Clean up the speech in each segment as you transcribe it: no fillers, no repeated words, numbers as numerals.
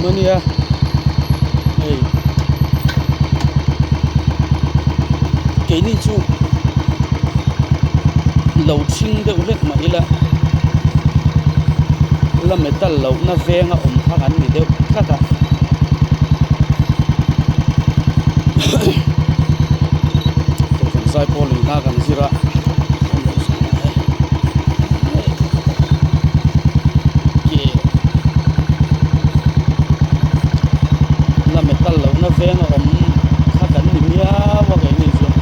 awm a nia hei keini chu lo thing deuh hlek mah ila la metal lohna venga awm kha kan ni deuh tlat a. Kohhran zaipawl in hla kan zir a la metal lohna veng a awm kha kan ni miau a keini chuan.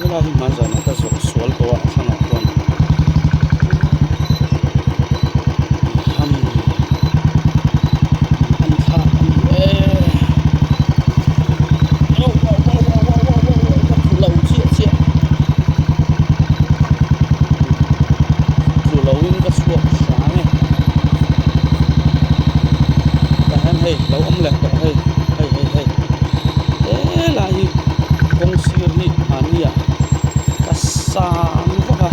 Helai hi hmanzan ah ka zawh sual tawh a a thlangah khuan ham an thlah a ni e au au au au au au au au ka tlu lo chiah chiah tlu lo in ka chhuak hrang e tah hian hei lo awm leh tawh hei hei hei hei helai hi kawng sir hi mahni ah ka sang vak a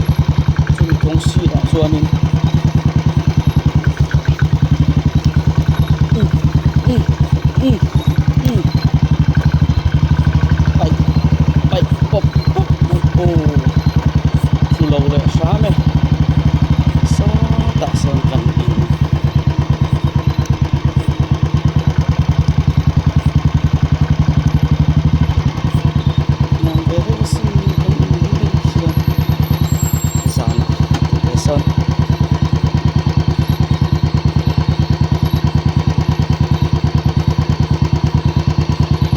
chumi kawng sirah chuanin.